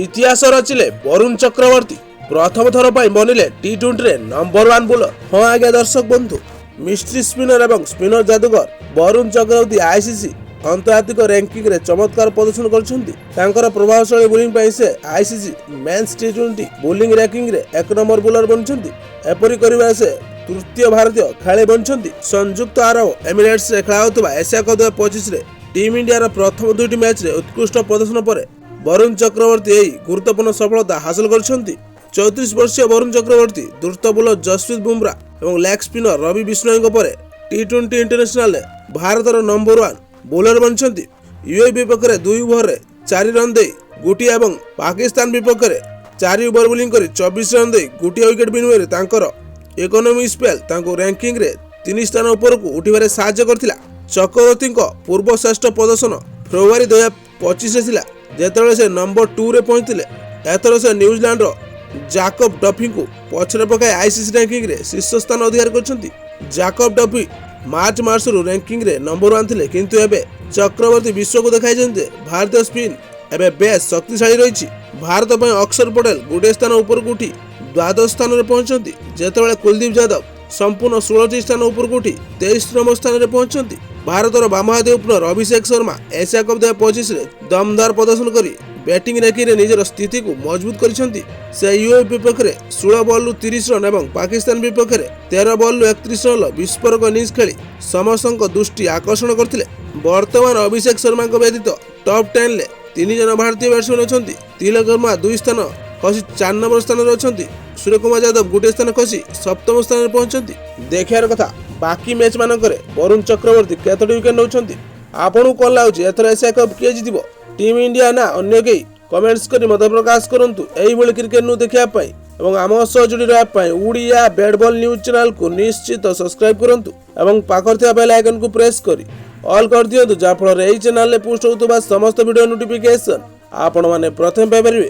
ଇତିହାସ ରଚିଲେ ବରୁଣ ଚକ୍ରବର୍ତ୍ତୀ। ପ୍ରଥମ ଥର ପାଇଁ ବନିଲେ ଟି-20ରେ ନମ୍ବର ୱାନ୍ ବୋଲର। ହଁ ଆଜ୍ଞା ଦର୍ଶକ ବନ୍ଧୁ, ମିଷ୍ଟ୍ରି ସ୍ପିନର ଏବଂ ସ୍ପିନର ଯାଦୁଗର ବରୁଣ ଚକ୍ରବର୍ତ୍ତୀ ଆଇସିସି ଆନ୍ତର୍ଜାତିକ ର୍ୟାଙ୍କିଂରେ ଚମତ୍କାର ପ୍ରଦର୍ଶନ କରିଛନ୍ତି। ତାଙ୍କର ପ୍ରଭାବଶାଳୀ ବୋଲିଂ ପାଇଁ ସେ ଆଇସିସି ମେନ୍ସ ଟି-20 ବୋଲିଂ ର୍ୟାଙ୍କିଂରେ ଏକ ନମ୍ବର ବୋଲର ବନିଛନ୍ତି। ଏପରି କରିବାରେ ସେ ତୃତୀୟ ଭାରତୀୟ ଖେଳାଳି ବନିଛନ୍ତି। ସଂଯୁକ୍ତ ଆରବ ଏମିରେଟ୍ସରେ ଖେଳା ହେଉଥିବା ଏସିଆ କପ୍ 2025ରେ ଟିମ୍ ଇଣ୍ଡିଆର ପ୍ରଥମ ଦୁଇଟି ମ୍ୟାଚ୍ରେ ଉତ୍କୃଷ୍ଟ ପ୍ରଦର୍ଶନ ପରେ ବରୁଣ ଚକ୍ରବର୍ତ୍ତୀ ଏହି ଗୁରୁତ୍ୱପୂର୍ଣ୍ଣ ସଫଳତା ହାସଲ କରିଛନ୍ତି। 34 ବର୍ଷୀୟ ବରୁଣ ଚକ୍ରବର୍ତ୍ତୀ ଦ୍ରୁତ ବୋଲର ଜସପ୍ରୀତ ବୁମରା ଏବଂ ଲେଗ୍ ସ୍ପିନର ରବି ବିଷ୍ଣୋଇଙ୍କ ପରେ ଟି-20 ଇଣ୍ଟରନ୍ୟାସନାଲରେ ଭାରତର ନମ୍ବର ୱାନ୍ ବୋଲର ବନିଛନ୍ତି। ୟୁଏଇ ବିପକ୍ଷରେ 2 ଓଭରରେ 4 ରନ୍ ଦେଇ ଗୋଟିଏ ଏବଂ ପାକିସ୍ତାନ ବିପକ୍ଷରେ 4 ଓଭର ବୋଲିଂ କରି 24 ରନ୍ ଦେଇ ଗୋଟିଏ ୱିକେଟ୍ ବିନିମୟରେ ତାଙ୍କର ଇକୋନୋମିକ୍ ସ୍ପେଲ୍ ତାଙ୍କୁ ର୍ୟାଙ୍କିଂରେ ତିନି ସ୍ଥାନ ଉପରକୁ ଉଠିବାରେ ସାହାଯ୍ୟ କରିଥିଲା। ଚକ୍ରବର୍ତ୍ତୀଙ୍କ ପୂର୍ବ ଶ୍ରେଷ୍ଠ ପ୍ରଦର୍ଶନ ଫେବୃଆରୀ 2025ରେ ଥିଲା, ଯେତେବେଳେ ସେ ନମ୍ବର 2ରେ ପହଞ୍ଚିଥିଲେ। ଏଥର ସେ ନ୍ୟୁଜିଲାଣ୍ଡର ଜାକବ ଡଫିଙ୍କୁ ପଛରେ ପକାଇ ଆଇସିସି ର୍ୟାଙ୍କିଂରେ ଶୀର୍ଷ ସ୍ଥାନ ଅଧିକାର କରିଛନ୍ତି। ଜାକବ ଡଫି ମାର୍ଚ୍ଚ ମାସରୁ ର୍ୟାଙ୍କିଂରେ ନମ୍ବର ୱାନ୍ ଥିଲେ, କିନ୍ତୁ ଏବେ ଚକ୍ରବର୍ତ୍ତୀ ବିଶ୍ୱକୁ ଦେଖାଇଛନ୍ତି ଯେ ଭାରତୀୟ ସ୍ପିନ୍ ଏବେ ବେଶ୍ ଶକ୍ତିଶାଳୀ ରହିଛି। ଭାରତ ପାଇଁ ଅକ୍ଷର ପଟେଲ ଗୋଟିଏ ସ୍ଥାନ ଉପରକୁ ଉଠି ଦ୍ୱାଦଶ ସ୍ଥାନରେ ପହଞ୍ଚିଛନ୍ତି, ଯେତେବେଳେ କୁଲଦୀପ ଯାଦବ ସମ୍ପୂର୍ଣ୍ଣ 16ଟି ସ୍ଥାନ ଉପରକୁ ଉଠି 23 ନମ୍ବର ସ୍ଥାନରେ ପହଞ୍ଚିଛନ୍ତି। ଭାରତର ବାମହାତୀ ଓପନର ଅଭିଷେକ ଶର୍ମା ଏସିଆ କପ୍ 2025ରେ ଦମଦାର ପ୍ରଦର୍ଶନ କରି ବ୍ୟାଟିଂ ର୍ୟାଙ୍କିଂରେ ନିଜର ସ୍ଥିତିକୁ ମଜବୁତ କରିଛନ୍ତି। ସେ ୟୁଏଇ ବିପକ୍ଷରେ 16 ବଲ୍ରୁ 30 ରନ୍ ଏବଂ ପାକିସ୍ତାନ ବିପକ୍ଷରେ 13 ବଲ୍ରୁ 31 ରନ୍ର ବିସ୍ଫୋରକ ଇନିଂସ ଖେଳି ସମସ୍ତଙ୍କ ଦୃଷ୍ଟି ଆକର୍ଷଣ କରିଥିଲେ। ବର୍ତ୍ତମାନ ଅଭିଷେକ ଶର୍ମାଙ୍କ ବ୍ୟତୀତ ଟପ୍ 10ରେ ତିନି ଜଣ ଭାରତୀୟ ବ୍ୟାଟ୍ସମ୍ୟାନ୍ ଅଛନ୍ତି। ତିଲକ ବର୍ମା ଦୁଇ ସ୍ଥାନ ଖସି 4 ନମ୍ବର ସ୍ଥାନରେ ଅଛନ୍ତି। ସୂର୍ଯ୍ୟକୁମାର ଯାଦବ ଗୋଟିଏ ସ୍ଥାନ ଖସି ସପ୍ତମ ସ୍ଥାନରେ ପହଞ୍ଚନ୍ତି। ଦେଖିବାର କଥା, ବାକି ମ୍ୟାଚ୍ ମାନଙ୍କରେ ବରୁଣ ଚକ୍ରବର୍ତ୍ତୀ କେତୋଟି ୱିକେଟ୍ ନେଉଛନ୍ତି। ଆପଣଙ୍କୁ କ'ଣ ଲାଗୁଛି, ଏଥର ଏସିଆ କପ୍ କିଏ ଜିତିବ, ଟିମ୍ ଇଣ୍ଡିଆ ନା ଅନ୍ୟ କେହି? କମେଣ୍ଟସ୍ କରି ମତ ପ୍ରକାଶ କରନ୍ତୁ। ଏଇଭଳି କ୍ରିକେଟ୍ ନ୍ୟୁଜ୍ ଦେଖିବା ପାଇଁ ଏବଂ ଆମ ସହ ଯୋଡ଼ି ରହିବା ପାଇଁ ଓଡ଼ିଆ ବ୍ୟାଟ୍ ବଲ୍ ନ୍ୟୁଜ୍ ଚ୍ୟାନେଲକୁ ନିଶ୍ଚିତ ସବସ୍କ୍ରାଇବ୍ କରନ୍ତୁ ଏବଂ ପାଖରେ ଥିବା ବେଲ୍ ଆଇକନ୍କୁ ପ୍ରେସ୍ କରି ଅଲ୍ କରିଦିଅନ୍ତୁ, ଯାହାଫଳରେ ଏହି ଚ୍ୟାନେଲରେ ପୋଷ୍ଟ ହେଉଥିବା ସମସ୍ତ ଭିଡ଼ିଓ ନୋଟିଫିକେସନ୍ ଆପଣମାନେ ପ୍ରଥମେ ପାଇପାରିବେ।